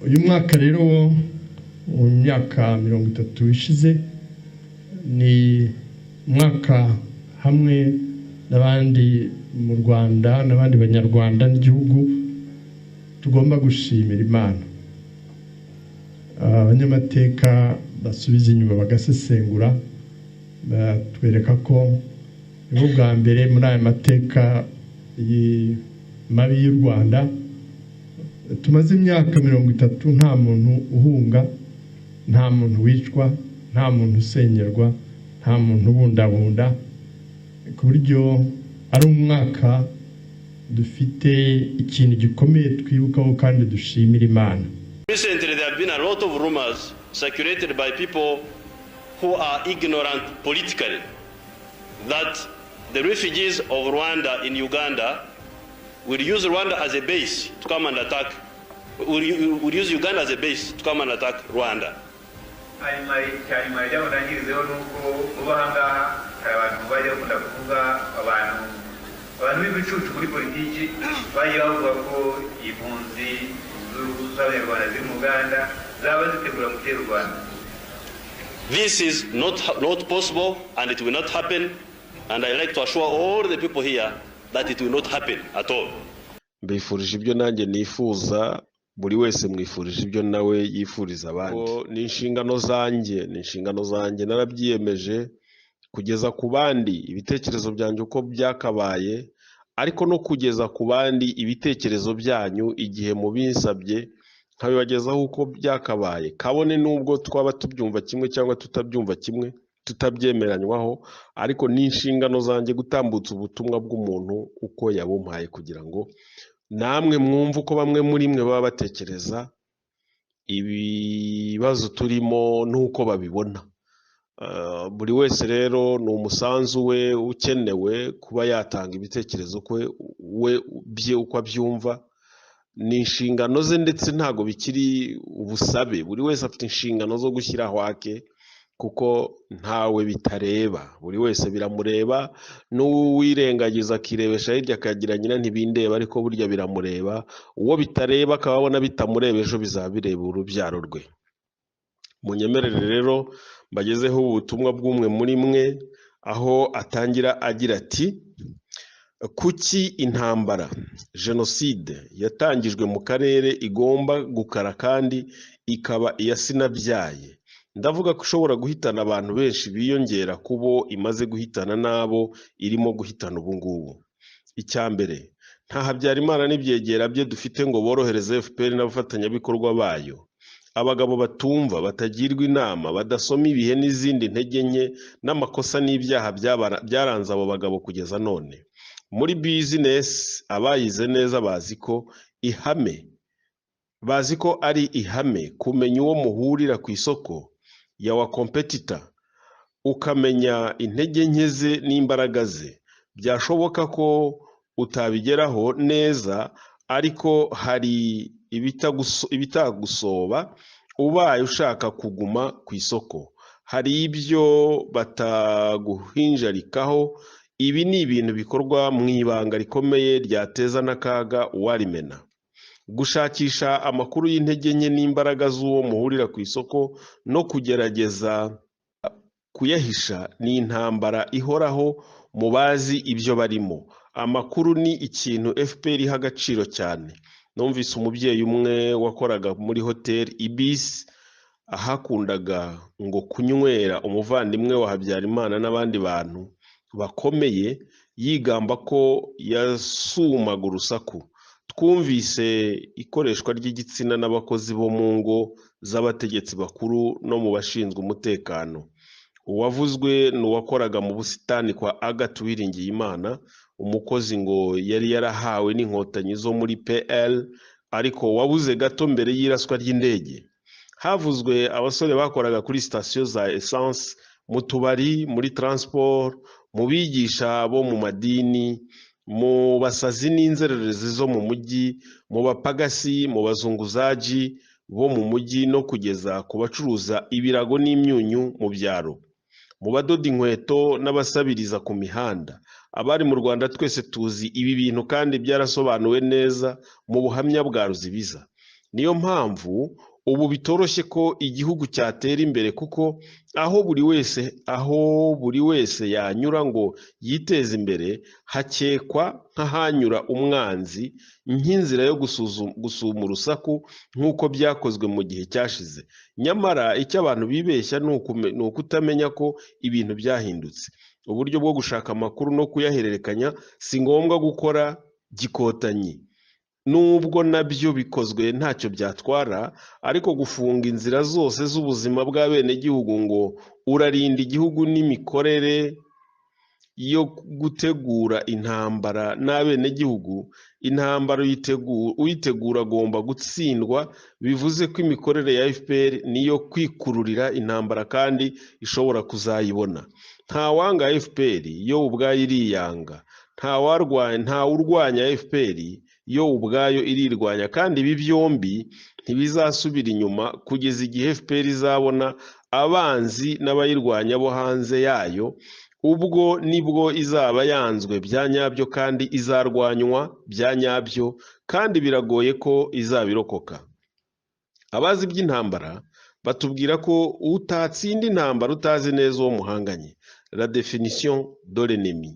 Uyu mwaka rero, mu myaka 30 ishize, ni umwaka hamwe n'abandi mu Rwanda n'abandi Banyarwanda n'igihugu tugomba gushimira Imana. Abanyamateka basubiza inyuma bagasesengura, batwereka ko nibwo bwa mbere muri aya mateka mabi y'u Rwanda tumaze imyaka 30 nta muntu uhunga, nta muntu wicwa, nta muntu usenyerwa, nta muntu ubundabunda, ku buryo ari umwaka dufite ikintu gikomeye twibukaho kandi dushimira Imana. Recently, there have been a lot of rumors circulated by people who are ignorant politically that the refugees of Rwanda in Uganda will use Rwanda as a base to come and attack, will use Uganda as a base to come and attack Rwanda. Hanyuma icya nyuma rya ndangirizeho ni uko vuba aha ngaha hari abantu bajya bakunda kuvuga, abantu b'ibicucu muri politiki, bagiye bavuga ko impunzi z'Abanyarwanda ziri mu Uganda zaba zitegura gutera u Rwanda. This is not possible and it will not happen. And I like to assure all the people here that it will not happen at all. Mbifurije ibyo nanjye nifuza, buri wese mwifurije ibyo nawe yifuriza abandi. Ni inshingano zanjye, ni inshingano zanjye, narabyiyemeje kugeza ku bandi ibitekerezo byanjye uko byakabaye, ariko no kugeza ku bandi ibitekerezo byanyu igihe mubinsabye, nkabibagezaho uko byakabaye, kabone n'ubwo twaba tubyumva kimwe cyangwa tutabyumva kimwe, tutabyemeranywaho, ariko ni inshingano zanjye gutambutsa ubutumwa bw'umuntu uko yabumpaye, kugira ngo namwe mwumve uko bamwe muri mwe baba batekereza ibibazo turimo n'uko babibona. Buri wese rero ni umusanzu we ukenewe kuba yatanga ibitekerezo kwe we bye uko abyumva. Ni inshingano ze, ndetse ntabwo bikiri ubusabe. Buri wese afite inshingano zo gushyiraho ake, kuko ntawe bitareba, buri wese biramureba. N'uwirengagiza akirebesha hirya akagira nyina ntibindeba, ariko burya biramureba. Uwo bitareba akaba abona bitamureba, ejo bizaba bireba urubyaro rwe. Munyemerere rero mbagezeho ubutumwa bw'umwe muri mwe, aho atangira agira ati: "Kuki intambara jenoside yatangijwe mu karere igomba gukara kandi ikaba iya sinabyaye? Ndavuga ko ishobora guhitana abantu benshi biyongera ku bo imaze guhitana n'abo irimo guhitana ubu ngubu. Icya mbere, nta Habyarimana n'ibyegera bye dufite ngo borohereze FPR n'abafatanyabikorwa bayo, abagabo batumva, batagirwa inama, badasoma ibihe n'izindi ntege nke n'amakosa n'ibyaha byaranze abo bagabo kugeza none. Muri bizinesi, abayize neza bazi ko ihame, bazi ko ari ihame kumenya uwo muhurira ku isoko, your competitor, ukamenya intege nke ze n'imbaraga ze. Byashoboka ko utabigeraho neza, ariko hari ibitagusoba ubaye ushaka kuguma ku isoko. Hari ibyo bataguhinjarikaho. Ibi ni ibintu bikorwa mu ibanga rikomeye ryateza n'akaga uwarimena. Gushakisha amakuru y'intege nke n'imbaraga z'uwo muhurira ku isoko no kugerageza kuyahisha ni intambara ihoraho mu bazi ibyo barimo. Amakuru ni ikintu FPR iha agaciro cyane. Numvise umubyeyi umwe wakoraga muri hoteli Ibis, ahakundaga ngo kunywera umuvandimwe wa Habyarimana n'abandi bantu bakomeye, yigamba ko yasumaga urusaku. Twumvise ikoreshwa ry'igitsina n'abakozi bo mu ngo z'abategetsi bakuru no mu bashinzwe umutekano. Uwavuzwe ni uwakoraga mu busitani kwa Agathe Uwiringiyimana, umukozi ngo yari yarahawe n'Inkotanyi zo muri PL, ariko wabuze gato mbere y'iraswa ry'indege. Havuzwe abasore bakoraga kuri sitasiyo za essence, mu tubari, muri transport, mu bigisha bo mu madini, mu basazi n'inzererezi zo mu mujyi, mu bapagasi, mu bazunguzaji bo mu mujyi, no kugeza ku bacuruza ibirago n'imyunyu mu byaro, mu badoda inkweto n'abasabiriza ku mihanda. Abari mu Rwanda twese tuzi ibi bintu, kandi byarasobanuwe neza mu buhamya bwa Ruzibiza." Niyo mpamvu ubu bitoroshye ko igihugu cyatera imbere, kuko aho buri wese yanyura ngo yiteze imbere hakekwa nk'ahanyura umwanzi, nk'inzira yo gusuma urusaku nk'uko byakozwe mu gihe cyashize. Nyamara icyo abantu bibeshya ni ukutamenya ko ibintu byahindutse. Uburyo bwo gushaka amakuru no kuyahererekanya si ngombwa gukora gikotanyi, nubwo nabyo bikozwe ntacyo byatwara, ariko gufunga inzira zose z'ubuzima bw'abenegihugu ngo urarinda igihugu n'imikorere yo gutegura intambara n'abenegihugu, intambara uyitegura agomba gutsindwa, bivuze ko imikorere ya FPR niyo kwikururira intambara kandi ishobora kuzayibona. Nta wanga FPR yo ubwayo iriyanga, nta urwanya FPR yo ubwayo irirwanya, kandi ibi byombi ntibizasubira inyuma kugeza igihe FPR izabona abanzi n'abayirwanya bo hanze yayo. Ubwo nibwo izaba yanzwe bya nyabyo kandi izarwanywa bya nyabyo, kandi biragoye ko izabirokoka. Abazi iby'intambara batubwira ko utatsinda intambara utazi neza uwo muhanganye, la définition de l'ennemi.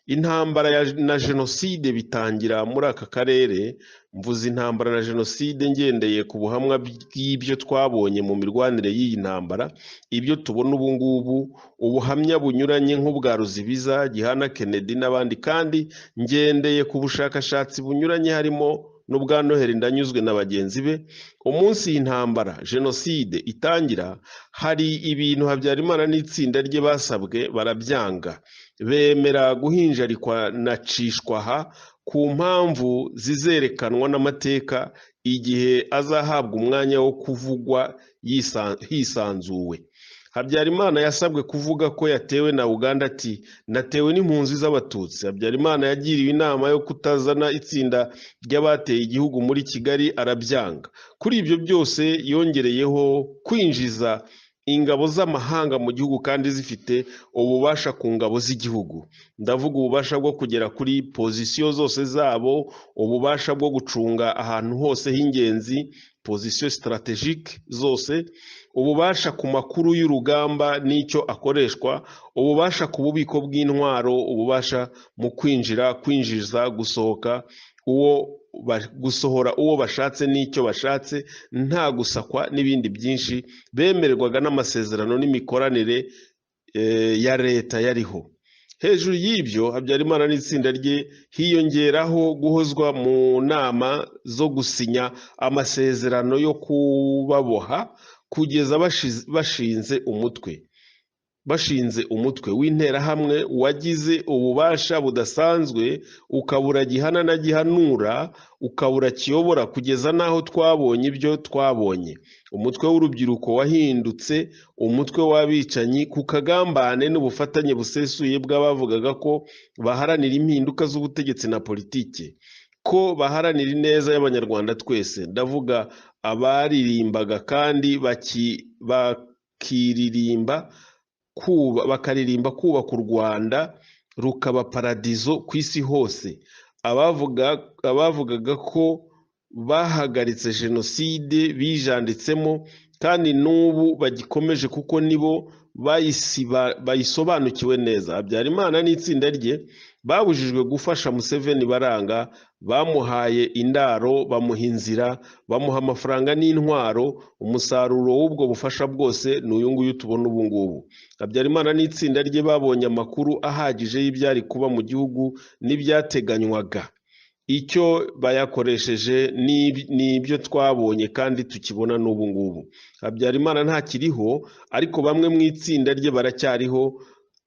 Intambara na jenoside bitangira muri aka karere. Mvuze intambara na jenoside ngendeye ku buhamwa bw'ibyo twabonye mu mirwanire y'iyi ntambara, ibyo tubona ubu ngubu, ubuhamya bunyuranye nk'ubwa Ruzibiza, Gihana Kennedy n'abandi, kandi ngendeye ku bushakashatsi bunyuranye harimo n'ubwa Noheli Ndanyuzwe na bagenzi be. Umunsi iyi ntambara jenoside itangira, hari ibintu Habyarimana n'itsinda rye basabwe barabyanga, bemera guhinjarikwa na cishwaha ku mpamvu zizerekanwa n'amateka igihe azahabwa umwanya wo kuvugwa hisanzuwe. Habyarimana yasabwe kuvuga ko yatewe na Uganda, ati natewe n'impunzi z'Abatutsi. Habyarimana yagiriwe inama yo kutazana itsinda ry'abateye igihugu muri Kigali, arabyanga. Kuri ibyo byose yongereyeho kwinjiza ingabo z'amahanga mu gihugu kandi zifite ububasha ku ngabo z'igihugu. Ndavuga ububasha bwo kugera kuri pozisiyo zose zabo, ububasha bwo gucunga ahantu hose h'ingenzi, pozisiyo strategique zose, ububasha ku makuru y'urugamba n'icyo akoreshwa, ububasha ku bubiko bw'intwaro, ububasha mu kwinjira, kwinjiza, gusohoka, gusohora uwo bashatse n'icyo bashatse nta gusakwa n'ibindi byinshi bemererwaga n'amasezerano n'imikoranire ya leta yariho. Hejuru y'ibyo Habyarimana n'itsinda rye hiyongeraho guhozwa mu nama zo gusinya amasezerano yo kubaboha kugeza bashinze umutwe w'interahamwe wagize ububasha budasanzwe, ukabura gihana na gihanura, ukabura kiyobora, kugeza n'aho twabonye ibyo twabonye. Umutwe w'urubyiruko wahindutse umutwe w'abicanyi ku kagambane n'ubufatanye busesuye bw'abavugaga ko baharanira impinduka z'ubutegetsi na politike, ko baharanira ineza y'Abanyarwanda twese. Ndavuga abaririmbaga kandi bakiririmba bakaririmba kubaka u Rwanda rukaba paradizo ku isi hose. Abavugaga ko bahagaritse jenoside bijanditsemo kandi n'ubu bagikomeje, kuko nibo bayisobanukiwe neza. Habyarimana n'itsinda rye babujijwe gufasha Museveni baranga, bamuhaye indaro, bamuha inzira, bamuha amafaranga n'intwaro. Umusaruro w'ubwo bufasha bwose ni uyu nguyu tubona ubu ngubu. Habyarimana n'itsinda rye babonye amakuru ahagije y'ibyari kuba mu gihugu n'ibyateganywaga. Icyo bayakoresheje ni ibyo twabonye kandi tukibona n'ubu ngubu. Habyarimana ntakiriho, ariko bamwe mu itsinda rye baracyariho,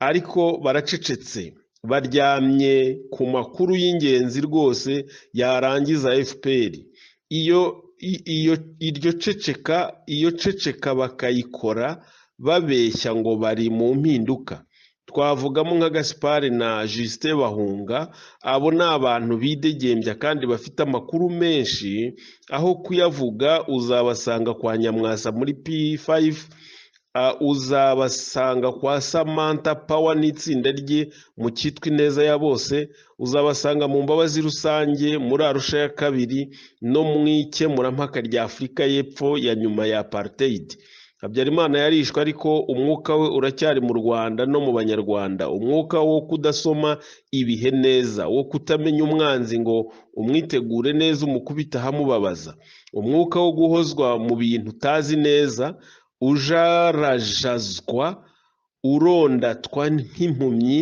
ariko baracecetse, baryamye ku makuru y'ingenzi rwose yarangiza FPR. Iyo ceceka bakayikora babeshya ngo bari mu mpinduka. Twavugamo nka Gaspard na Justin Bahunga. Abo ni abantu bidegembya kandi bafite amakuru menshi, aho kuyavuga uzabasanga kwa Nyamwasa muri P5. Uzabasanga kwa Samantha Power n'itsinda rye mu cyitwa Ineza ya Bose, uzabasanga mu mbabazi rusange muri Arusha ya kabiri no mu ikemurampaka rya Afurika y'Epfo ya nyuma ya apartheid. Habyarimana yarishwe, ariko umwuka we uracyari mu Rwanda no mu Banyarwanda, umwuka wo kudasoma ibihe neza, wo kutamenya umwanzi ngo umwitegure neza umukubita ahamubabaza, umwuka wo guhozwa mu bintu utazi neza, ujarajazwa, urondatwa nk'impumyi,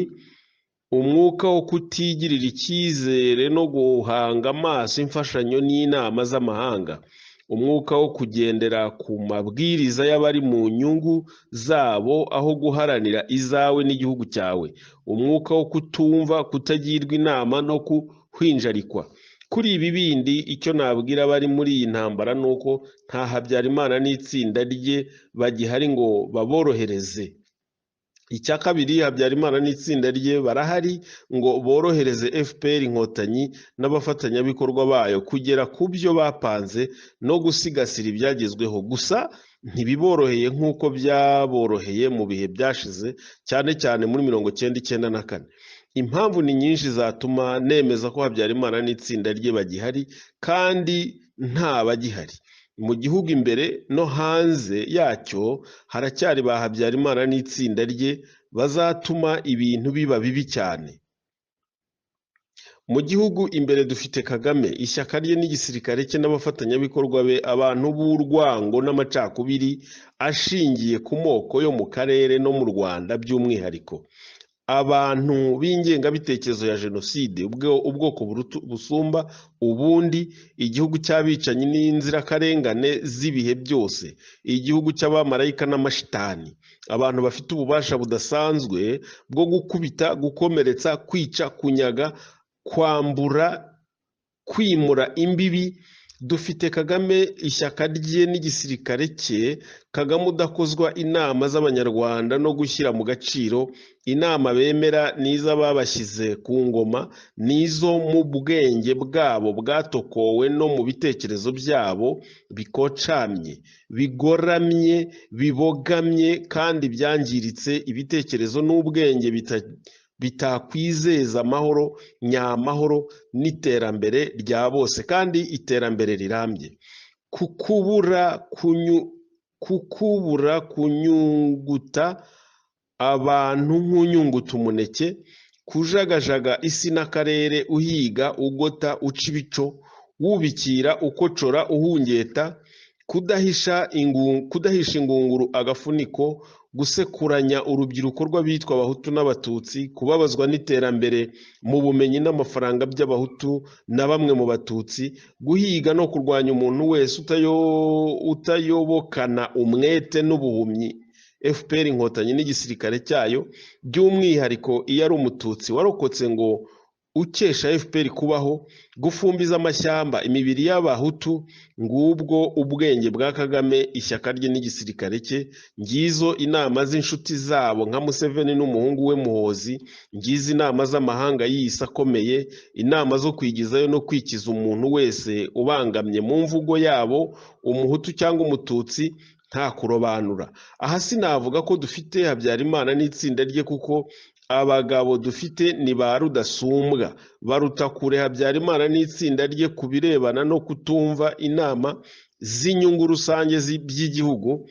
umwuka wo kutigirira icyizere no guhanga amaso imfashanyo n'inama z'amahanga, umwuka wo kugendera ku mabwiriza y'abari mu nyungu zabo aho guharanira izawe n'igihugu cyawe, umwuka wo kutumva, kutagirwa inama no kuhwinjarikwa. Kuri ibi bindi, icyo nabwira abari muri iyi ntambara ni uko nta Habyarimana n'itsinda rye bagihari ngo baborohereze. Icya kabiri, Habyarimana n'itsinda rye barahari ngo borohereze FPR Inkotanyi n'abafatanyabikorwa bayo kugera ku byo bapanze no gusigasira ibyagezweho. Gusa ntibiboroheye nk'uko byaboroheye mu bihe byashize, cyane cyane muri 1994. Impamvu ni nyinshi zatuma nemeza ko Habyarimana n'itsinda rye bagihari kandi nta bagihari. Mu gihugu imbere no hanze yacyo haracyari ba Habyarimana n'itsinda rye bazatuma ibintu biba bibi cyane. Mu gihugu imbere dufite Kagame, ishyaka rye n'igisirikare cye n'abafatanyabikorwa be, abantu b'urwango n'amacakubiri ashingiye ku moko yo mu karere no mu Rwanda by'umwihariko, abantu b'ingengabitekerezo ya jenoside, ubwoko busumba ubundi, igihugu cy'abicanyi n'inzirakarengane z'ibihe byose, igihugu cy'abamarayika n'amashitani, abantu bafite ububasha budasanzwe bwo gukubita, gukomeretsa, kwica, kunyaga, kwambura, kwimura imbibi. Dufite Kagame, ishyaka rye n'igisirikare cye, Kagame udakozwa inama z'Abanyarwanda no gushyira mu gaciro, inama bemera n'iz'ababashyize ku ngoma, n'izo mu bwenge bwabo bwatokowe no mu bitekerezo byabo bikocamye, bigoramye, bibogamye kandi byangiritse. Ibitekerezo n'ubwenge bitakwizeza amahoro nyamahoro n'iterambere rya bose kandi iterambere rirambye. Kukubura kunyunguta abantu nk'unyunguta umuneke, kujagajaga isi n'akarere, uhiga, ugota, uca ibico, wubikira, ukocora, uhungeta, kudahisha ingunguru agafuniko, gusekuranya urubyiruko rw'abitwa Abahutu n'Abatutsi, kubabazwa n'iterambere mu bumenyi n'amafaranga by'Abahutu na bamwe mu Batutsi, guhiga no kurwanya umuntu wese utayobokana umwete n'ubuhumyi FPR Inkotanyi n'igisirikare cyayo, by'umwihariko iyo ari Umututsi warokotse ngo ukesha FPR kubaho, gufumbiza amashyamba imibiri y'Abahutu. Ngubwo ubwenge bwa Kagame, ishyaka rye n'igisirikare cye. Ngizo inama z'inshuti zabo nka Museveni n'umuhungu we Muhozi, ngizo inama z'amahanga yiyise akomeye, inama zo kwigizayo no kwikiza umuntu wese ubangamye mu mvugo yabo, Umuhutu cyangwa Umututsi, nta kurobanura. Aha sinavuga ko dufite Habyarimana n'itsinda rye, kuko abagabo dufite ni ba rudasumbwa, baruta kure Habyarimana n'itsinda rye ku birebana no kutumva inama z'inyungu rusange by'igihugu.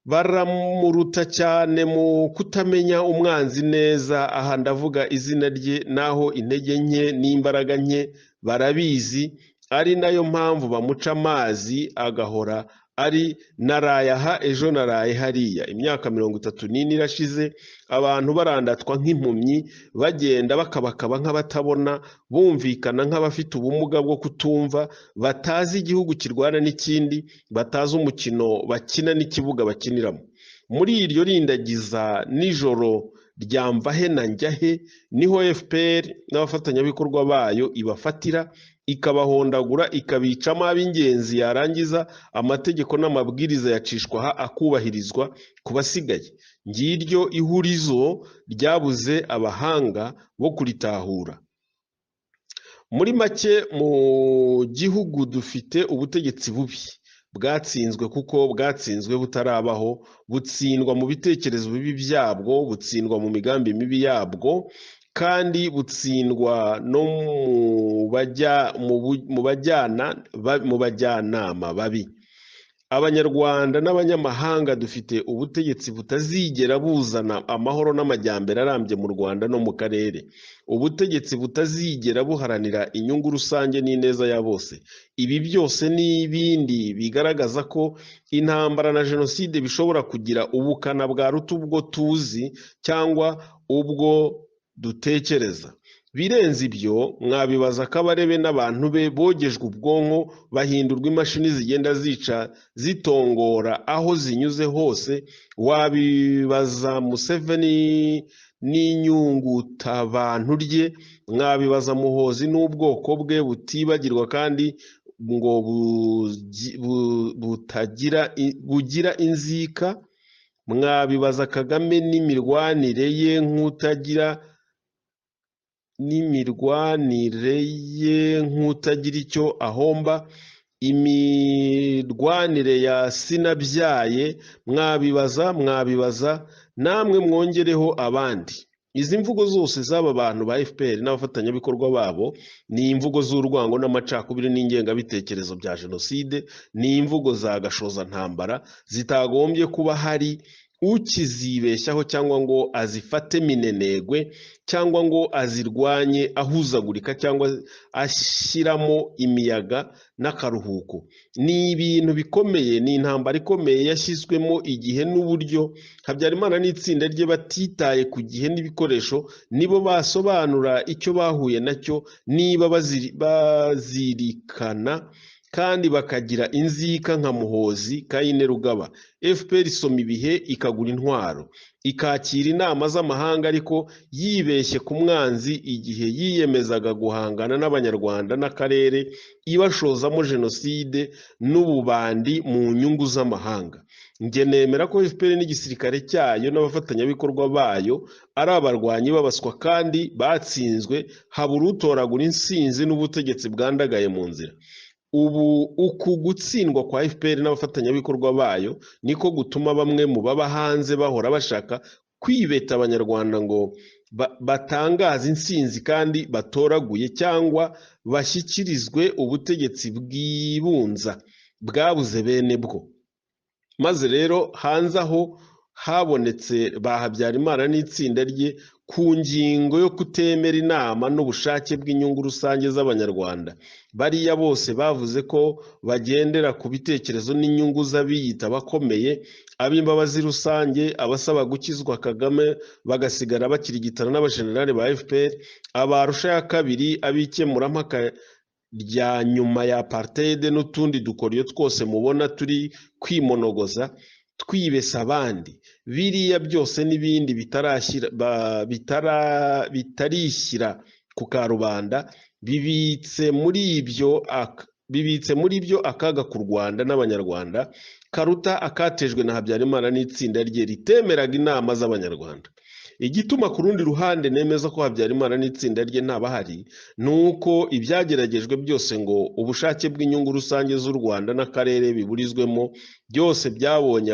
Baramuruta cyane mu kutamenya umwanzi neza. Aha ndavuga izina rye, naho intege nke n'imbaraga nke barabizi, ari nayo mpamvu bamuca amazi agahora ari naraye aha ejo naraye hariya. Imyaka 34 irashize abantu barandatwa nk'impumyi, bagenda bakabakaba nk'abatabona, bumvikana nk'abafite ubumuga bwo kutumva, batazi igihugu kirwana n'ikindi, batazi umukino bakina n'ikibuga bakiniramo. Muri iryo rindagiza nijoro rya mvahe na njyahe niho FPR n'abafatanyabikorwa bayo ibafatira, ikabahondagura, ikabicamo ab'ingenzi, yarangiza amategeko n'amabwiriza yacishwa aha akubahirizwa ku basigaye. Ngiryo ihurizo ryabuze abahanga bo kuritahura. Muri make, mu gihugu dufite ubutegetsi bubi, Bwatsinzwe kuko bwatsinzwe butarabaho, butsindwa mu bitekerezo bibi byabwo, butsindwa mu migambi mibi yabwo, kandi butsindwa no mu bajyanama babi. Abanyarwanda n'abanyamahanga dufite ubutegetsi butazigera buzana amahoro n'amajyambere arambye mu Rwanda no mu karere, ubutegetsi butazigera buharanira inyungu rusange n'ineza ya bose. Ibi byose n'ibindi bigaragaza ko intambara na jenoside bishobora kugira ubukana bwaruta ubwo tuzi cyangwa ubwo dutekereza. Birenze ibyo, mwabibaza Kabarebe n'abantu be bogejwe ubwonko, bahindurwa imashini zigenda zica zitongora aho zinyuze hose. Wabibaza Museveni n'inyungutabantu rye, mwabibaza Muhozi n'ubwoko bwe butibagirwa kandi ngo bugira inzika, mwabibaza Kagame n'imirwanire ye nk'utagira icyo ahomba, imirwanire ya sinabyaye, mwabibaza namwe mwongereho abandi. Izi mvugo zose z'aba bantu ba FPR n'abafatanyabikorwa babo ni imvugo z'urwango n'amacakubiri n'ingengabitekerezo bya jenoside, ni imvugo za gashozantambara zitagombye kuba hari ukizibeshyaho cyangwa ngo azifate minenegwe cyangwa ngo azirwanye ahuzagurika cyangwa ashyiramo imiyaga n'akaruhuko. Ni ibintu bikomeye, ni intambara ikomeye yashyizwemo igihe n'uburyo Habyarimana n'itsinda rye batitaye ku gihe n'ibikoresho, nibo basobanura icyo bahuye nacyo niba bazirikana kandi bakagira inzika nka Muhozi Kainerugaba. FPR isoma ibihe ikagura intwaro, ikakira inama z'amahanga, ariko yibeshye ku mwanzi igihe yiyemezaga guhangana n'Abanyarwanda n'akarere ibashozamo jenoside n'ububandi mu nyungu z'amahanga. Njye nemera ko FPR n'igisirikare cyayo n'abafatanyabikorwa bayo ari abarwanyi b'abaswa kandi batsinzwe, habura utoragura insinzi n'ubutegetsi bwandagaye mu nzira. Ubu uku gutsindwa kwa FPR n'abafatanyabikorwa bayo niko gutuma bamwe mu baba hanze bahora bashaka kwibeta Abanyarwanda ngo batangaze insinzi kandi batoraguye cyangwa bashyikirizwe ubutegetsi bwibunza bwabuze bene bwo. Maze rero hanze aho habonetse ba Habyarimana n'itsinda rye ku ngingo yo kutemera inama n'ubushake bw'inyungu rusange z'Abanyarwanda. Bariya bose bavuze ko bagendera ku bitekerezo n'inyungu z'abiyita abakomeye, ab'imbabazi rusange, abasaba gukizwa Kagame bagasigara bakirigitana n'abajenerali ba FPR, abarusha ya kabiri, ab'ikemurampaka rya nyuma ya apartheid n'utundi dukoryo twose mubona turi kwimonogoza twibesa abandi. Biriya byose n'ibindi bitarishyira ku karubanda bibitse muri ibyo akaga ku Rwanda n'Abanyarwanda karuta akatejwe na Habyarimana n'itsinda rye ritemeraga inama z'Abanyarwanda. Igituma ku rundi ruhande nemeza ko Habyarimana n'itsinda rye ntabahari ni uko ibyageragejwe byose ngo ubushake bw'inyungu rusange z'u Rwanda n'akarere biburizwemo byose byabonye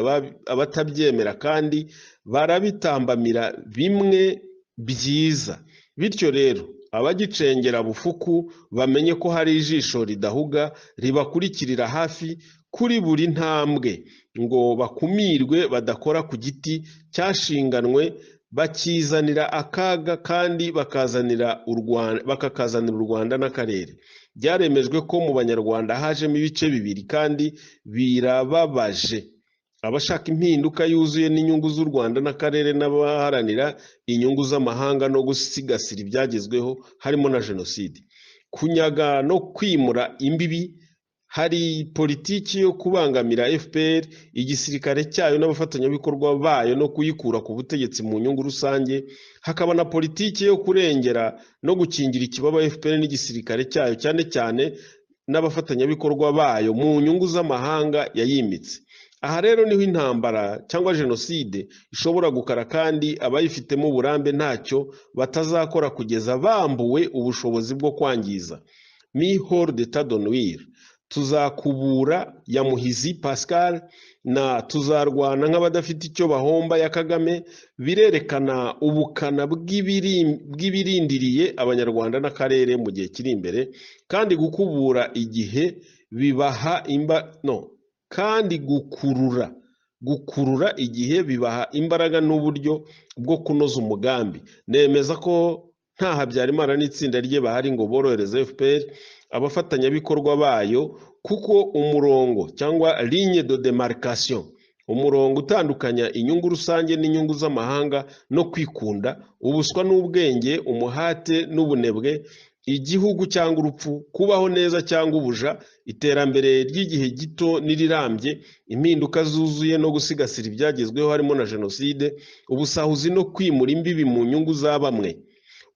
abatabyemera kandi barabitambamira bimwe byiza. Bityo rero abagicengera bufuku bamenye ko hari ijisho ridahuga ribakurikirira hafi kuri buri ntambwe ngo bakumirwe badakora ku giti cyashinganwe bakizanira akaga kandi bakazanira u Rwanda n'akarere. Byaremejwe ko mu Banyarwanda hajemo ibice bibiri kandi birababaje. Abashaka impinduka yuzuye n'inyungu z'u Rwanda n'akarere n'abaharanira inyungu z'amahanga no gusigasira ibyagezweho harimo na jenoside, kunyaga no kwimura imbibi. Hari politiki yo kubangamira FPR, igisirikare cyayo n'abafatanyabikorwa bayo no kuyikura ku butegetsi mu nyungu rusange, hakaba na politiki yo kurengera no gukingira ikibaba FPR n'igisirikare cyayo cyane cyane n'abafatanyabikorwa bayo mu nyungu z'amahanga yayimitse. Aha rero niho intambara cyangwa jenoside ishobora gukara kandi abayifitemo uburambe ntacyo batazakora kugeza bambuwe ubushobozi bwo kwangiza. Mi hors d'état de nuire. Tuzakubura ya Muhizi Pascal na Tuzarwana nk'abadafite icyo bahomba ya Kagame birerekana ubukana bw'ibirindiriye Abanyarwanda n'akarere mu gihe kiri imbere, kandi gukubura igihe bibaha kandi gukurura igihe bibaha imbaraga n'uburyo bwo kunoza umugambi. Nemeza ko nta Habyarimana n'itsinda rye bahari ngo borohereze FPR abafatanyabikorwa bayo, kuko umurongo cyangwa ligne de demarcation, umurongo utandukanya inyungu rusange n'inyungu z'amahanga no kwikunda, ubuswa n'ubwenge, umuhate n'ubunebwe, igihugu cyangwa urupfu, kubaho neza cyangwa ubuja, iterambere ry'igihe gito n'irirambye, impinduka zuzuye no gusigasira ibyagezweho harimo na jenoside, ubusahuzi no kwimura imbibi mu nyungu za bamwe.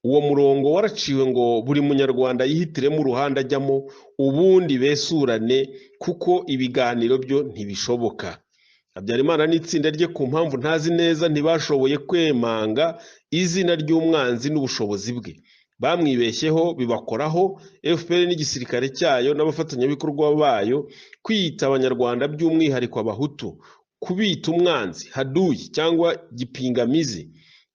Uwo murongo waraciwe ngo buri munyarwanda yihitiremo uruhande ajyamo, ubundi besurane, kuko ibiganiro byo ntibishoboka. Habyarimana n'itsinda rye ku mpamvu ntazi neza ntibashoboye kwemanga izina ry'umwanzi n'ubushobozi bwe. Bamwibeshyeho bibakoraho. FPR n'igisirikare cyayo n'abafatanyabikorwa bayo kwiyita Abanyarwanda by'umwihariko Abahutu, kubita umwanzi haduyi cyangwa gipingamizi.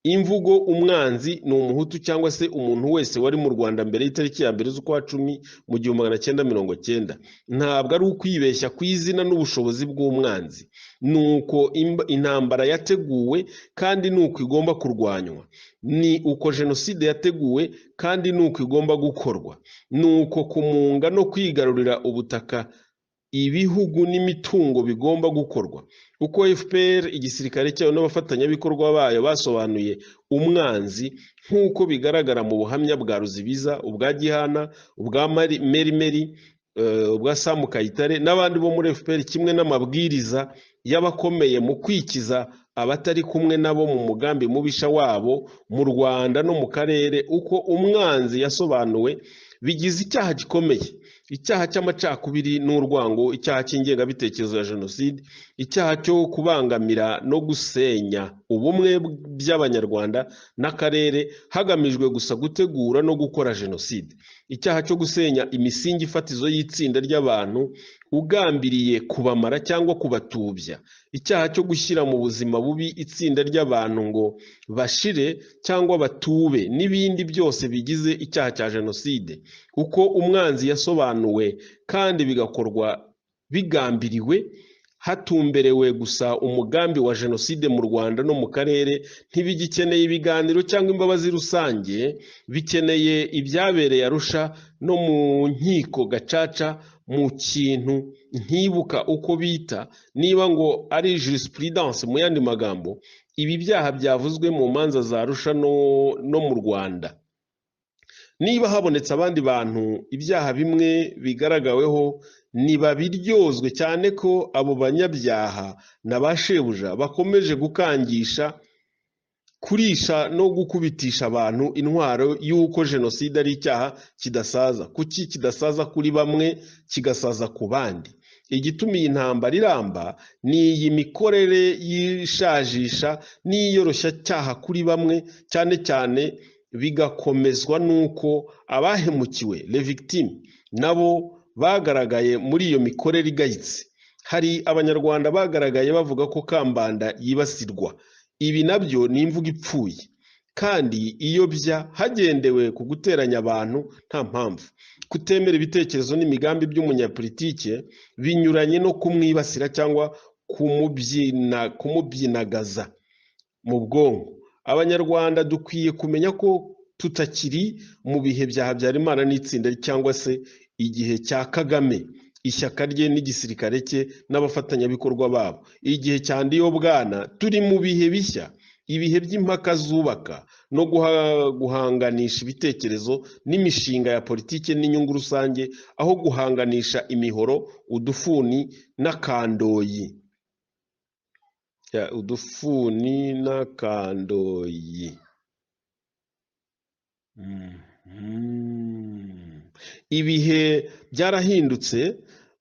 Imvugo umwanzi ni umuhutu cyangwa se umuntu wese wari mu Rwanda mbere y'itariki ya 1 z'ukwa 10 mu 1990, ntabwo ari ukwibeshya ku izina n'ubushobozi bw'umwanzi. Nuko intambara yateguwe kandi nuko igomba kurwanywa, ni uko jenoside yateguwe kandi nuko igomba gukorwa, nuko kumunga no kwigarurira ubutaka, ibihugu n'imitungo bigomba gukorwa. Uko FPR igisirikare cyayo n'abafatanyabikorwa bayo basobanuye umwanzi nk'uko bigaragara mu buhamya bwa Ruzibiza, ubwa Gihana, ubwa Merimeri, ubwa Samu Kayitare n'abandi bo muri FPR, kimwe n'amabwiriza y'abakomeye mu kwikiza abatari kumwe nabo mu mugambi mubisha wabo mu Rwanda no mu karere. Uko umwanzi yasobanuwe bigize icyaha gikomeye, icyaha cy'amacakubiri n'urwango, icyaha cy'ingengabitekerezo ya jenoside, icyaha cyo kubangamira no gusenya ubumwe by'Abanyarwanda n'akarere hagamijwe gusa gutegura no gukora jenoside, icyaha cyo gusenya imisingi fatizo y'itsinda ry'abantu ugambiriye kubamara cyangwa kubatubya, icyaha cyo gushyira mu buzima bubi itsinda ry'abantu ngo bashire cyangwa batube, n'ibindi byose bigize icyaha cya jenoside. Uko umwanzi yasobanuwe kandi bigakorwa bigambiriwe hatumberewe gusa umugambi wa jenoside mu Rwanda no mu karere, ntibigikeneye ibiganiro cyangwa imbabazi rusange, bikeneye ibyabereye Arusha no mu nkiko gacaca, mu kintu ntibuka uko bita, niba ngo ari jurisprudence mu yandi magambo. Ibi byaha byavuzwe mu manza za Arusha no mu Rwanda. Niba habonetse abandi bantu ibyaha bimwe bigaragaweho, ntibabiryozwe, cyane ko abo banyabyaha na ba shebuja bakomeje gukangisha, kurisha no gukubitisha abantu intwaro y'uko jenoside ari icyaha kidasaza. Kuki kidasaza kuri bamwe kigasaza ku bandi? Igituma iyi ntambara iramba ni iyi mikorere y'ishajisha n'iyoroshya kuri bamwe, cyane cyane bigakomezwa n'uko abahemukiwe les victimes nabo bagaragaye muri iyo mikorere igayitse. Hari Abanyarwanda bagaragaye bavuga ko Kambanda yibasirwa. Ibi nabyo ni imvugo ipfuye kandi iyobya hagendewe ku guteranya abantu nta mpamvu. Kutemera ibitekerezo n'imigambi by'umunyapolitike binyuranye no kumwibasira cyangwa kumubyinagaza mu bwonko. Abanyarwanda dukwiye kumenya ko tutakiri mu bihe bya Habyarimana n'itsinda cyangwa se igihe cya Kagame, ishyaka rye n'igisirikare cye n'abafatanyabikorwa babo. Igihe cya Ndiyobwana, turi mu bihe bishya, ibihe by'impaka zubaka no guhanganisha ibitekerezo n'imishinga ya politike n'inyungu rusange, aho guhanganisha imihoro, udufuni n'akandoyi. Udufuni n'akandoyi. Ibihe byarahindutse,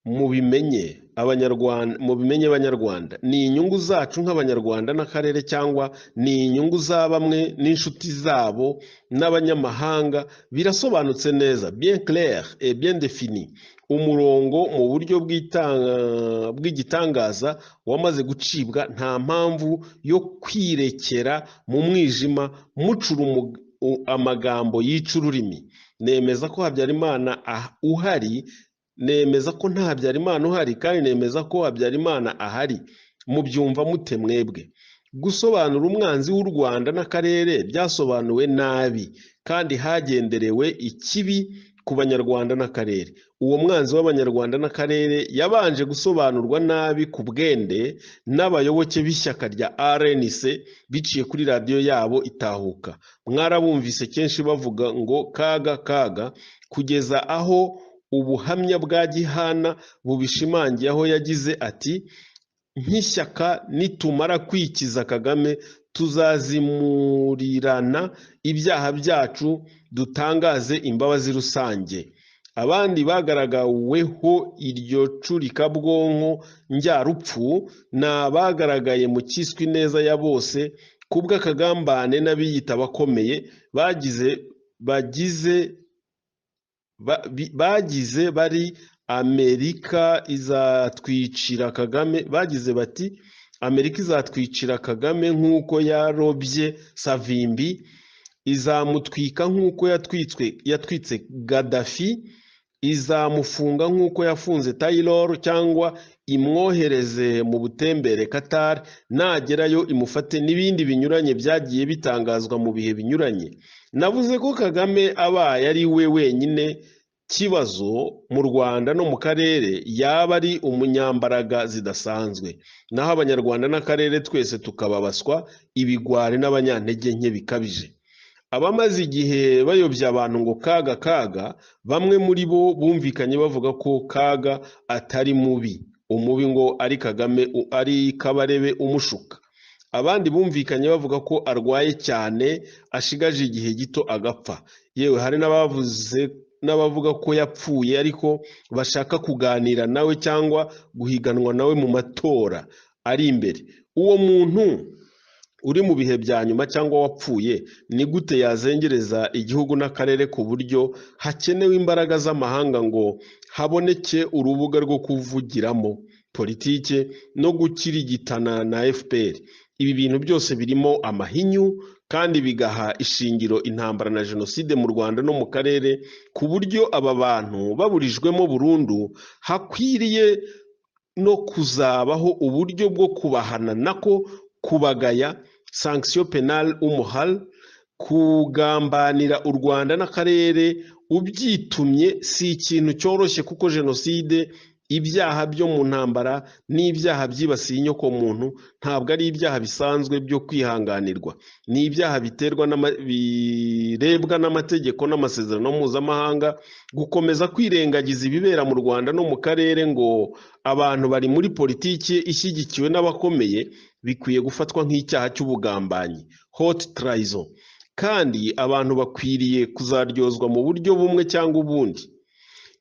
mubimenye. Abanyarwanda, mubimenye Banyarwanda, ni inyungu zacu nk'Abanyarwanda n'akarere, cyangwa ni inyungu za bamwe n'inshuti zabo n'abanyamahanga? Birasobanutse neza, bien clair et bien défini. Umurongo mu buryo bw'igitangaza wamaze gucibwa. Nta mpamvu yo kwirekera mu mwijima mucura amagambo yica ururimi. Nemeza ko Habyarimana uhari, nemeza ko nta Habyarimana uhari, kandi nemeza ko Habyarimana ahari. Mubyumva mute mwebwe? Gusobanura umwanzi w'u Rwanda n'akarere byasobanuwe nabi, kandi hagenderewe ikibi ku Banyarwanda n'akarere. Uwo mwanzi w'Abanyarwanda n'akarere yabanje gusobanurwa nabi ku bwende n'abayoboke b'ishyaka rya RNC biciye kuri radiyo yabo Itahuka. Mwarabumvise kenshi bavuga ngo Kaga, Kaga, kugeza aho ubuhamya bwa Gihana bubishimangiye, aho yagize ati: "Nk'ishyaka nitumara kwikiza Kagame, tuzazimurirana ibyaha byacu, dutangaze imbabazi rusange." Abandi bagaragaweho iryo curikabwonko njyarupfu ni abagaragaye mu cyiswe Ineza ya Bose kubw'akagambane n'abiyita abakomeye bagize bari "Amerika izatwicira Kagame", bagize bati: "Amerika izatwicira Kagame nk'uko yarobye Savimbi, izamutwika nk'uko yatwitse Gaddafi, izamufunga nk'uko yafunze Taylor, cyangwa imwohereze mu butembere Qatar, nagerayo imufate", n'ibindi binyuranye byagiye bitangazwa mu bihe binyuranye. Navuze ko Kagame abaye ari we wenyine kibazo mu Rwanda no mu karere, yaba ari umunyambaraga zidasanzwe, naho Abanyarwanda n'akarere twese tukababaswa, ibigwari n'abanyantege nke bikabije. Abamaze igihe bayobya abantu ngo Kaga, Kaga, bamwe muri bo bumvikanye bavuga ko Kaga atari mubi, umubi ngo ari Kagame, ari Kabarebe umushuka. Abandi bumvikanye bavuga ko arwaye cyane, ashigaje igihe gito agapfa. Yewe, hari n'abavuze n'abavuga ko yapfuye, ariko bashaka kuganira nawe cyangwa guhiganwa nawe mu matora ari imbere. Uwo muntu uri mu bihe bya nyuma cyangwa wapfuye, ni gute yazengereza igihugu n'akarere ku buryo hakenewe imbaraga z'amahanga ngo haboneke urubuga rwo kuvugiramo politike no gukirigitana na FPR? Ibi bintu byose birimo amahinyu kandi bigaha ishingiro intambara na jenoside mu Rwanda no mu karere, ku buryo aba bantu baburijwemo burundu hakwiriye no kuzabaho uburyo bwo kubahana, nako kubagaya, sanction pénale ou morale. Kugambanira u Rwanda n'akarere ubyitumye si ikintu cyoroshye, kuko jenoside, ibyaha byo mu ntambara n'ibyaha byibasiye inyokomuntu ntabwo ari ibyaha bisanzwe byo kwihanganirwa. Ni ibyaha biterwa birebwa n'amategeko n'amasezerano mpuzamahanga. Gukomeza kwirengagiza ibibera mu Rwanda no mu karere ngo abantu bari muri politiki ishyigikiwe n'abakomeye bikwiye gufatwa nk'icyaha cy'ubugambanyi, haute trahison, kandi abantu bakwiriye kuzaryozwa mu buryo bumwe cyangwa ubundi.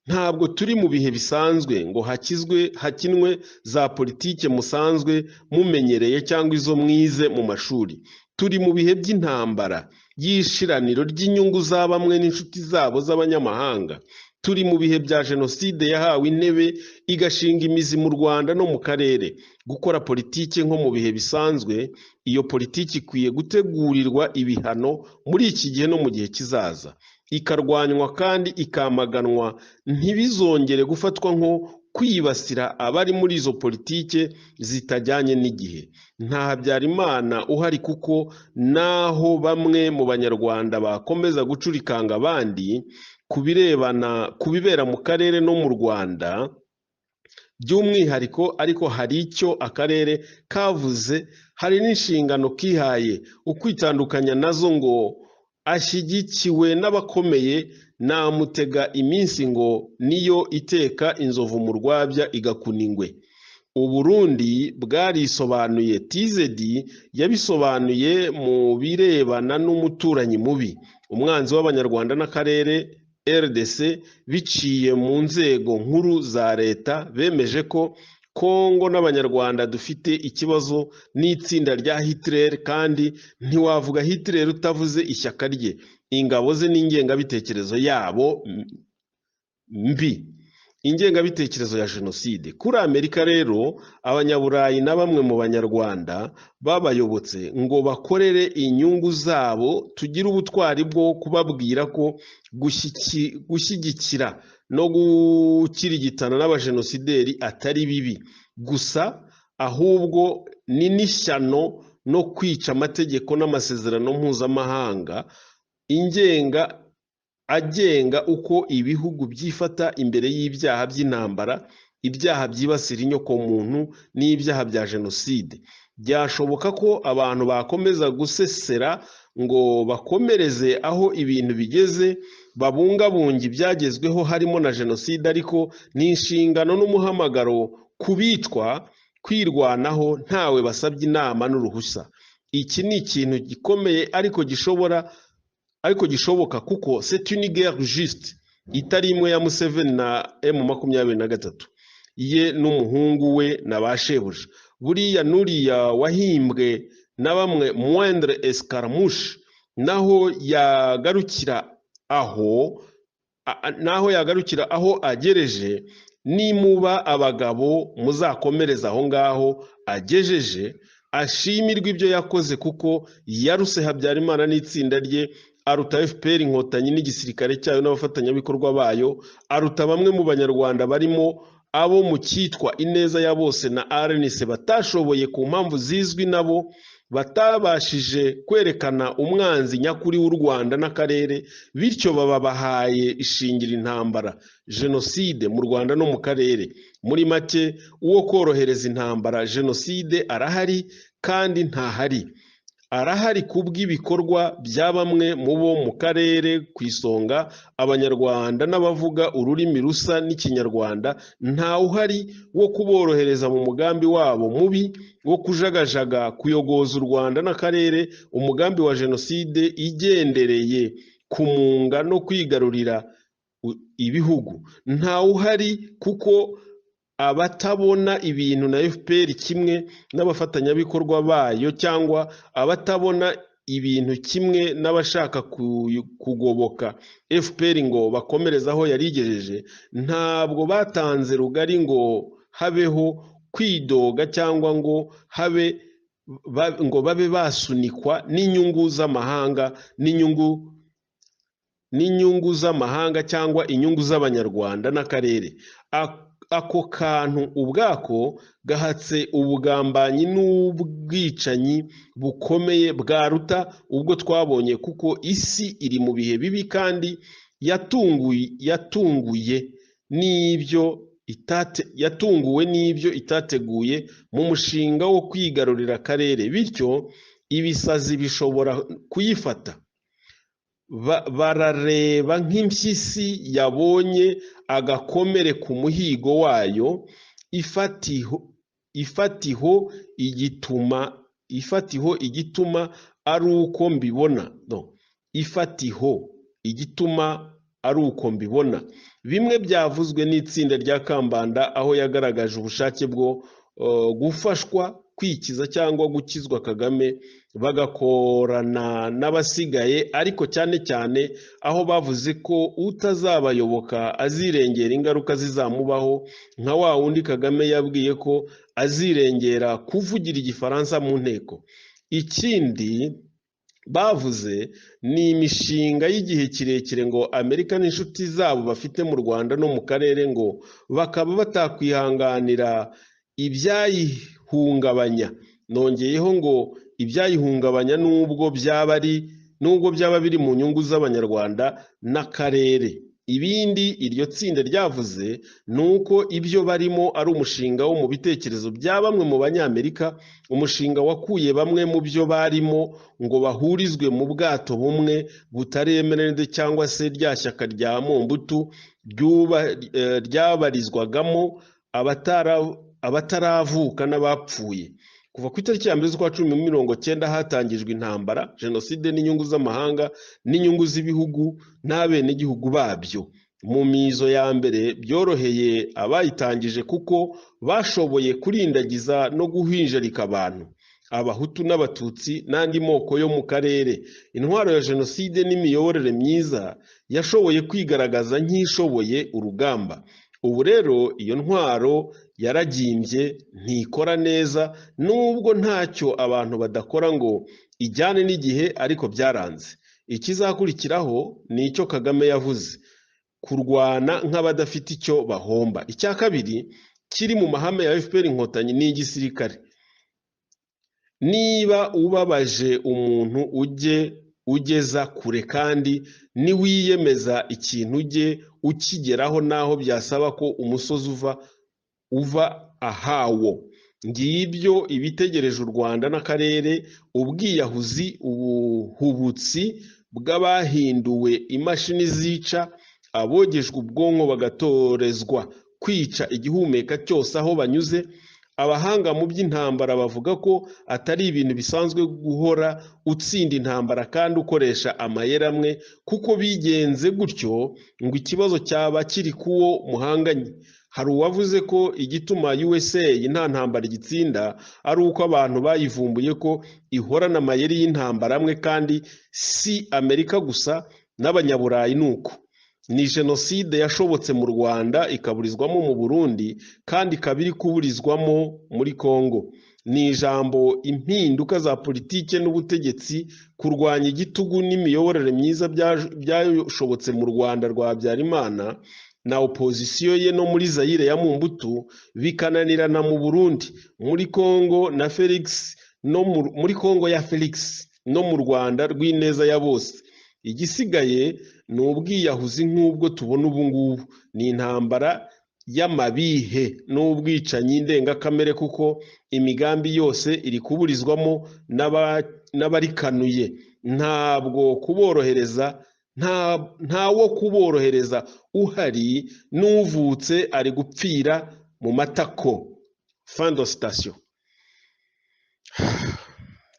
Ntabwo turi mu bihe bisanzwe ngo hakizwe hakinwe za politike musanzwe mumenyereye cyangwa izo mwize mu mashuri. Turi mu bihe by'intambara y'ishiraniro ry'inyungu za bamwe n'inshuti zabo z'abanyamahanga. Turi mu bihe bya jenoside yahawe intebe, igashinga imizi mu Rwanda no mu karere. Gukora politike nko mu bihe bisanzwe, iyo politiki ikwiye gutegurirwa ibihano muri iki gihe no mu gihe kizaza, ikarwanywa kandi ikamaganwa, ntibizongere gufatwa nko kwibasira abari muri izo politike zitajyanye n'igihe. Nta Habyarimana uhari, kuko naho bamwe mu Banyarwanda bakomeza gucurikanga abandi ku birebana ku bibera mu karere no mu Rwanda by'umwihariko, ariko hari icyo akarere kavuze, hari n'inshingano kihaye. Ukwitandukanya nazo ngo ashyigikiwe n'abakomeye, namutega iminsi ngo niyo iteka inzovu mu rwabya igakuna ingwe. Uburundi bwarisobanuye, TZD yabisobanuye mu birebana n'umuturanyi mubi, umwanzi w'Abanyarwanda n'akarere, RDC, biciye mu nzego nkuru za leta bemeje ko Kongo n'Abanyarwanda dufite ikibazo n'itsinda rya Hitler, kandi ntiwavuga Hitler utavuze ishyaka rye, ingabo ze n'ingengabitekerezo yabo mbi, ingengabitekerezo ya jenoside. Kuri Amerika rero, Abanyaburayi na bamwe mu Banyarwanda babayobotse ngo bakorere inyungu zabo, tugire ubutwari bwo kubabwira ko gushyigikira no gukirigitana n'abajenosideri atari bibi gusa, ahubwo ni n'ishyano no kwica amategeko n'amasezerano mpuzamahanga agenga uko ibihugu byifata imbere y'ibyaha by'intambara, ibyaha byibasira inyokomuntu n'ibyaha bya jenoside. Byashoboka ko abantu bakomeza gusesera ngo bakomereze aho ibintu bigeze, babungabunga ibyagezweho harimo na jenoside, ariko ni inshingano n'umuhamagaro kubicwa kwirwanaho ntawe basabye inama n'uruhushya. Iki ni ikintu gikomeye ariko gishobora ariko gishoboka, kuko c'est une guerre juste itari imwe ya Museveni na M23 ye n'umuhungu we na ba shebuja. Buriya nuriya wahimbwe na bamwe moindre escarmouche, naho yagarukira aho naho yagarukira aho agereje. Nimuba abagabo muzakomereza aho ngaho agejeje, ashimirwe ibyo yakoze kuko yaruse Habyarimana n'itsinda rye, aruta FPR Inkotanyi n'igisirikare cyayo n'abafatanyabikorwa bayo, aruta bamwe mu Banyarwanda barimo abo mu cyitwa Ineza ya Bose na RNC batashoboye ku mpamvu zizwi nabo, batabashije kwerekana umwanzi nyakuri w'u Rwanda n'akarere, bityo baba bahaye ishingira intambara jenoside mu Rwanda no mu karere. Muri make, uwo korohereza intambara jenoside arahari kandi ntahari. Arahari kubw'ibikorwa bya bamwe mu bo mu karere, ku isonga Abanyarwanda n'abavuga ururimi rusa n'Ikinyarwanda. Ntawe uhari wo kuborohereza mu mugambi wabo mubi wo kujagajaga, kuyogoza u Rwanda n'akarere, umugambi wa jenoside igendereye kumunga no kwigarurira ibihugu. Ntawe uhari kuko abatabona ibintu na FPR kimwe n'abafatanyabikorwa bayo, cyangwa abatabona ibintu kimwe n'abashaka kugoboka FPR ngo bakomereze aho yarigejeje, ntabwo batanze rugari ngo habeho kwidoga cyangwa ngo habe ngo babe basunikwa n'inyungu z'amahanga n'inyungu z'amahanga cyangwa inyungu z'Abanyarwanda n'akarere. Ako kantu ubwako gahatse ubugambanyi n'ubwicanyi bukomeye bwaruta ubwo twabonye, kuko isi iri mu bihe bibi kandi yatunguwe n'ibyo itateguye mu mushinga wo kwigarurira akarere, bityo ibisazi bishobora kuyifata. Barareba nk'impyisi yabonye agakomere ku muhigo wayo, ifatiho igituma ari uko mbibona, no, ifatiho igituma ari uko mbibona. Bimwe byavuzwe n'itsinda rya Kambanda, aho yagaragaje ubushake bwo gufashwa kwikiza cyangwa gukizwa Kagame, bagakorana n'abasigaye, ariko cyane cyane aho bavuze ko utazabayoboka azirengera ingaruka zizamubaho, nka wa wundi Kagame yabwiye ko azirengera kuvugira Igifaransa mu nteko. Ikindi bavuze ni imishinga y'igihe kirekire ngo Amerika n'inshuti zabo bafite mu Rwanda no mu karere, ngo bakaba batakwihanganira ibyayihungabanya. Nongeyeho ngo ibyayihungabanya nubwo byaba biri mu nyungu z'Abanyarwanda n'akarere. Ibindi iryo tsinda ryavuze ni uko ibyo barimo ari umushinga wo mu bitekerezo bya bamwe mu Banyamerika, umushinga wakuye bamwe mu byo barimo ngo bahurizwe mu bwato bumwe butari MRND cyangwa se rya shyaka rya Mobutu ryabarizwagamo abataravuka n'abapfuye. Kuva ku itariki ya 1 z'ukwa 10 90 hatangijwe intambara jenoside n'inyungu z'amahanga n'inyungu z'ibihugu n'abenegihugu babyo. Mu mizo ya mbere byoroheye abayitangije kuko bashoboye kurindagiza no guhinjarika abantu, Abahutu n'Abatutsi n'andi moko yo mu karere. Intwaro ya jenoside n'imiyoborere myiza yashoboye kwigaragaza nk'ishoboye urugamba. Ubu rero iyo ntwaro yaragimbye, ntikora neza, nubwo ntacyo abantu badakora ngo ijyane n'igihe, ariko byaranze. Ikizakurikiraho ni icyo Kagame yavuze, kurwana nk'abadafite icyo bahomba. Icya kabiri kiri mu mahame ya FPR Inkotanyi ni igisirikare. Niba ubabaje umuntu ujye ugeza kure, kandi niwiyemeza ikintu ujye ukigeraho, naho byasaba ko umusozi uva ahawo. Ngibyo ibitegereje u Rwanda n'akarere: ubwiyahuzi, ubuhubutsi bw'abahinduwe imashini zica, abogejwe ubwonko bagatorezwa kwica igihumeka cyose aho banyuze. Abahanga mu by'intambara bavuga ko atari ibintu bisanzwe guhora utsinda intambara kandi ukoresha amayeri amwe, kuko bigenze gutyo ngo ikibazo cyaba kiri kuwo muhanganye. Hari uwavuze ko igituma USA nta ntambara igitsinda ari uko abantu bayivumbuye ko ihorana amayeri y'intambara amwe, kandi si Amerika gusa, n'Abanyaburayi ni uko. Ni jenoside yashobotse mu Rwanda, ikaburizwamo mu Burundi, kandi ikaba iri kuburizwamo muri Congo. Ni ijambo impinduka za politike n'ubutegetsi, kurwanya igitugu n'imiyoborere myiza byashobotse mu Rwanda rwa Habyarimana na opozisiyo ye no muri Zaire ya Mumbutu, bikananirana mu Burundi, muri Congo na Felix, no muri Congo ya Felix, no mu Rwanda rw'ineza ya bose. Igisigaye ni ubwiyahuzi nk'ubwo tubona ubu ngubu, ni intambara y'amabihe n'ubwicanyi ndengakamere, kuko imigambi yose iri kuburizwamo n'abarikanuye. Ntabwo kuborohereza, ntawo kuborohereza uhari, n'uvutse ari gupfira mu matako. Fin de citation.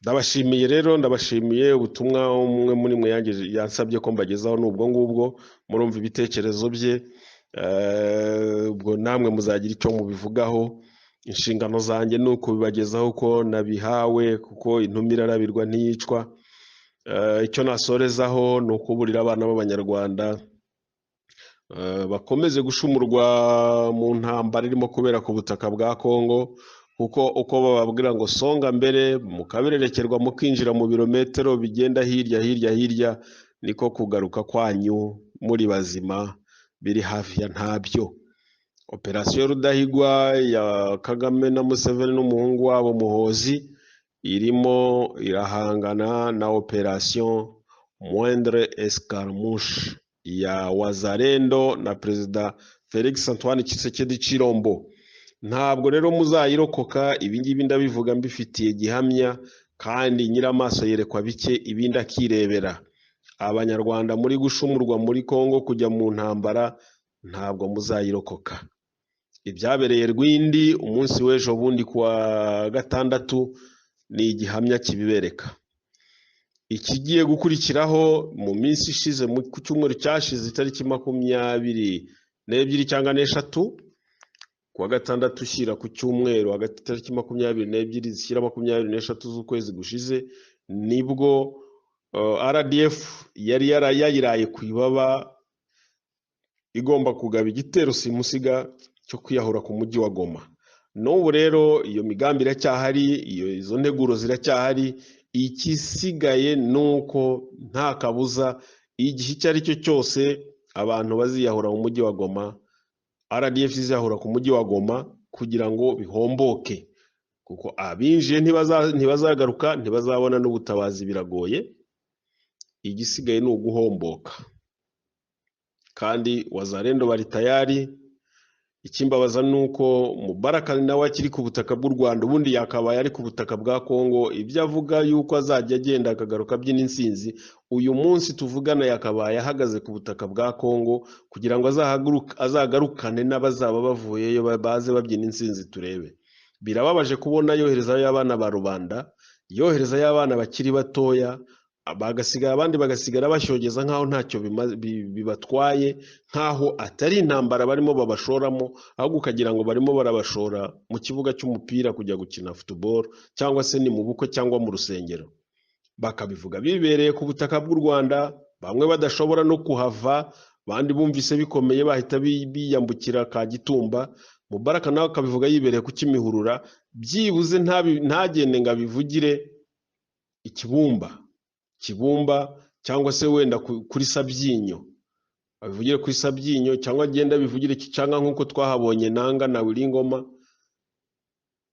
Ndabashimiye rero, ndabashimiye ubutumwa umwe muri mwe yansabye ko mbagezaho n'ubwo ngubwo. Murumva ibitekerezo bye, ubwo namwe muzagira icyo mubivugaho. Inshingano zanjye ni ukubibagezaho uko nabihawe, kuko intumira irarabirwa ntiyicwa. Icyo nasorezaho ni ukuburira abana b'Abanyarwanda bakomeze gushumurwa mu ntambara irimo kubera ku butaka bwa Kongo, kuko uko bababwira ngo songa mbere, mukabererekerwa mukinjira mu birometero bigenda hirya hirya hirya, niko kugaruka kwanyu muri bazima biri hafi ya ntabyo. Operasiyo Rudahigwa ya Kagame na Museveni n'umuhungu wabo Muhozi irimo irahangana na operasiyo Moindre Escarmouche ya Wazalendo na Perezida Felix Antoine Tshisekedi Chilombo. Ntabwo rero muzayirokoka. Ibi ngibi ndabivuga mbifitiye gihamya, kandi nyiramaso yerekwa bike ibindi akirebera. Abanyarwanda muri gushumurwa muri Kongo kujya mu ntambara, ntabwo muzayirokoka. Ibyabereye Rwindi umunsi w'ejo bundi kuwa gatandatu ni igihamya kibibereka. Ikigiye gukurikiraho mu minsi ishize, mu cyumweru cyashize, itariki 22 cyangwa 3, kuwa gatandatu ushyira ku cyumweru, hagati itariki 22 zishyira 23 z'ukwezi gushize, nibwo RDF yari yayiraye ku ibaba, igomba kugaba igitero simusiga cyo kwiyahura ku mujyi wa Goma. N'ubu rero iyo migambi iracyahari, izo nteguro ziracyahari. Ikisigaye ni uko nta kabuza igihe icyo ari cyo cyose abantu baziyahura mu mujyi wa Goma, RDF iziyahura ku mujyi wa Goma kugira ngo bihomboke, kuko abinjiye ntibazagaruka, ntibazabona n'ubutabazi, biragoye. Igisigaye ni uguhomboka, kandi Wazalendo bari tayari. Ikimbabaza ni uko Mubaraka nawe akiri ku butaka bw'u Rwanda, ubundi yakabaye ari ku butaka bwa Kongo. Ibyo avuga yuko azajya agenda akagaruka abyina intsinzi, uyu munsi tuvugana yakabaye ahagaze ku butaka bwa Kongo kugira ngo azagarukane n'abazaba bavuyeyo baze babyina intsinzi turebe. Birababaje kubona yoherezayo abana ba rubanda, yoherezayo abana bakiri batoya, Bagasigara, abandi bagasigara bashyogeza nk'aho ntacyo bibatwaye, nk'aho atari intambara barimo babashoramo, ahubwo ukagira ngo barimo barabashora mu kibuga cy'umupira kujya gukina football, cyangwa se ni mu bukwe cyangwa mu rusengero. Bakabivuga bibereye ku butaka bw'u Rwanda, bamwe badashobora no kuhava, abandi bumvise bikomeye bahita biyambukira Kagitumba. Mubaraka nawe akabivuga yibereye ku Kimihurura, byibuze ntagende ngo abivugire ikibumba Kibumba, cyangwa se wenda kuri Sabyinyo, abivugire kuri Sabyinyo, cyangwa agende abivugire Kicanga nk'uko twahabonye Nanga na Wiringoma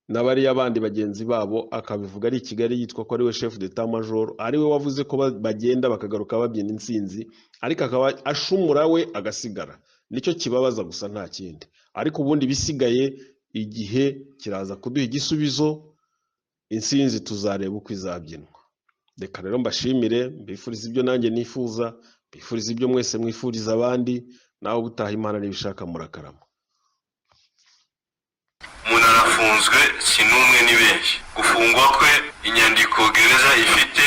n'abariya bandi bagenzi babo, akabivuga ari i Kigali yitwa ko ari we chef d'état major, ari we wavuze ko bagenda bakagaruka babyina intsinzi, ariko akaba ashumura we agasigara. Nicyo kibabaza gusa, nta kindi. Ariko ubundi bisigaye igihe kiraza kuduha igisubizo, intsinzi tuzareba uko izabyinwa. Reka rero mbashimire, mbifurize ibyo nanjye nifuza, mbifurize ibyo mwese mwifuriza abandi, nawe ubutaha Imana nibishaka murakarama. Umuntu arafunzwe, si n'umwe ni benshi. Gufungwa kwe, inyandiko gereza ifite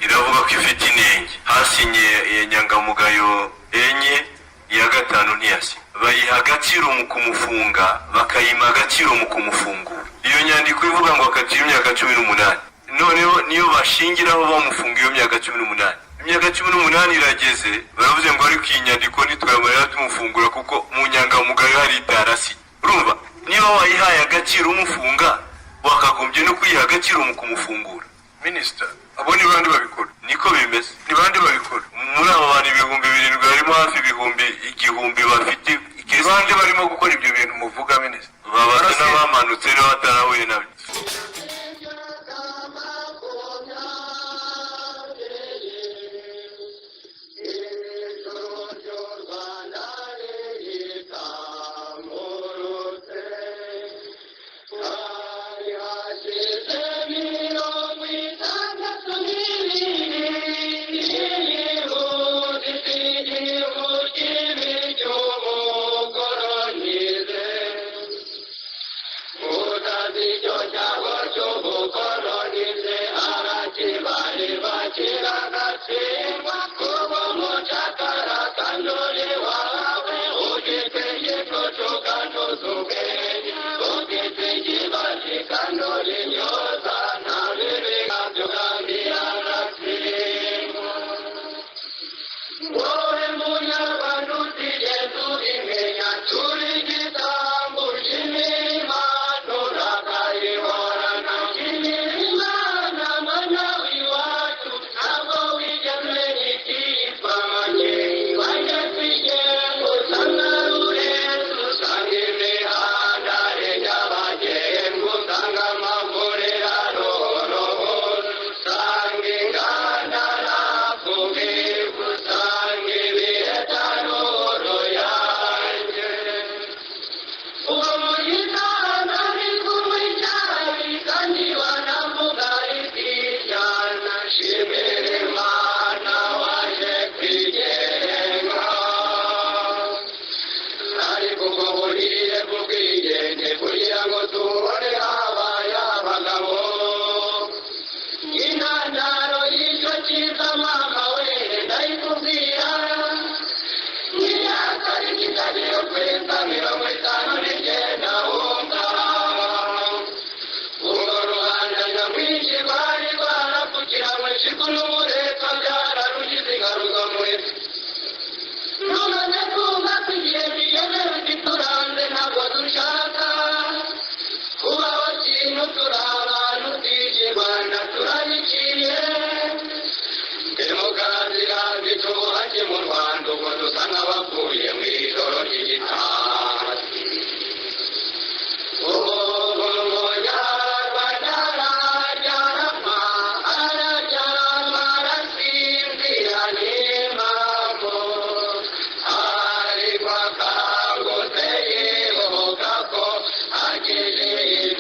iravuga ko ifite inenge. Hasinye inyangamugayo enye, iya gatanu ntiyasinye. Bayiha agaciro mu kumufunga, bakayima agaciro mu kumufungura. Iyo nyandiko ivuga ngo akatiye imyaka 18, noneho niyo bashingiraho bamufunga iyo myaka 18. Imyaka 18 irageze, baravuze ngo ariko iyi nyandiko ntitwamarira tumufungura kuko mu nyangamugayo hari itarasi. Urumva niba wayihaye agaciro umufunga, wakagombye no kuyiha agaciro mu kumufungura. Minisita, abo ni bande babikora? Niko bimeze, ni bande babikora? Muri abo bantu 7000 harimo hafi 1000 bafite ikesi. Bande barimo gukora ibyo bintu muvuga, minisita? Babasa n'abamanutse rero batarahuye nabyo. Akili,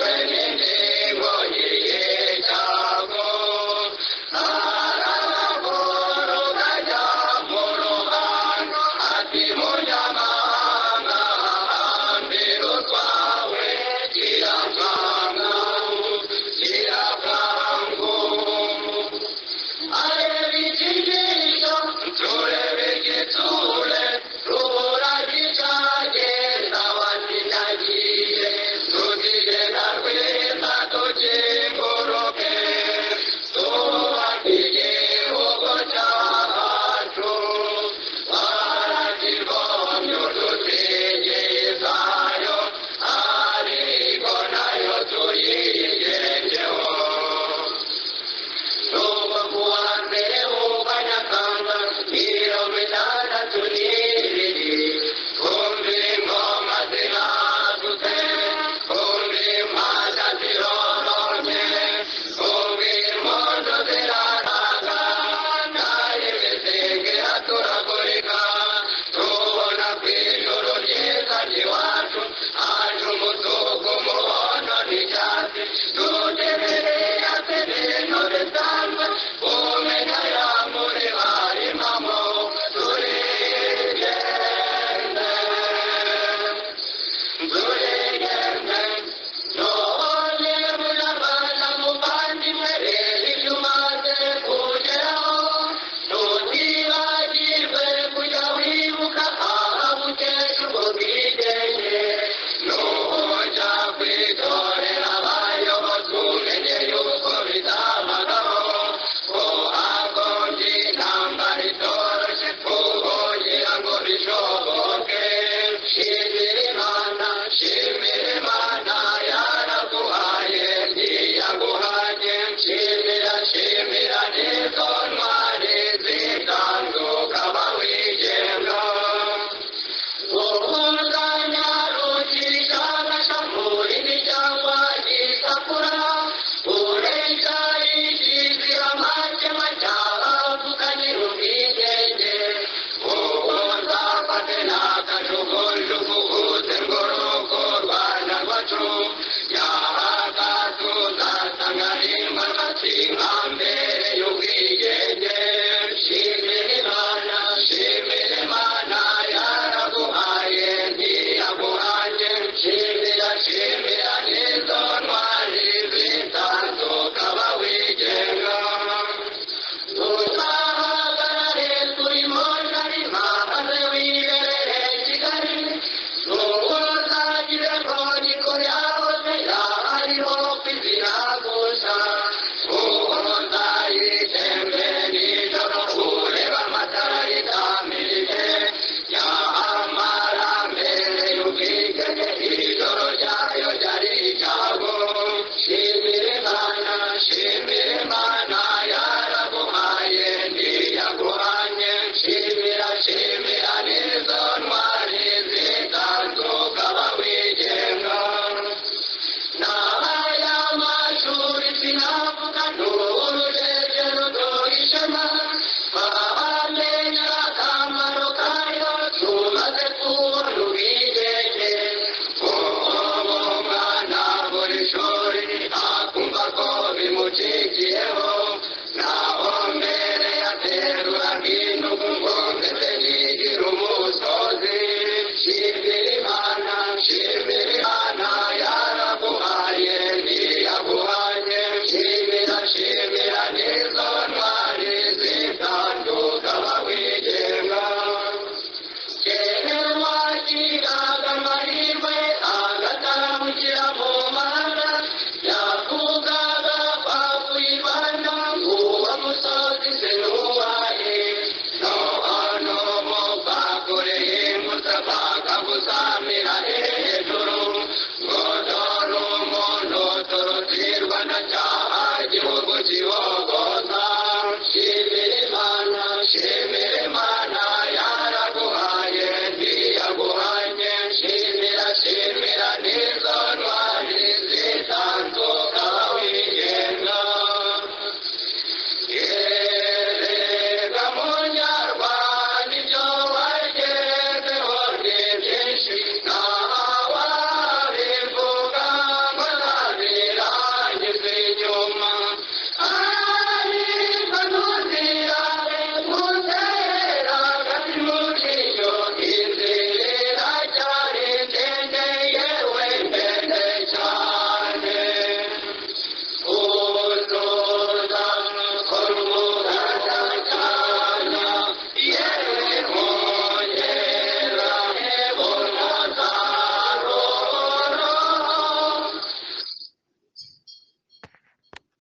Rwanda cyaha igihugu kiboho.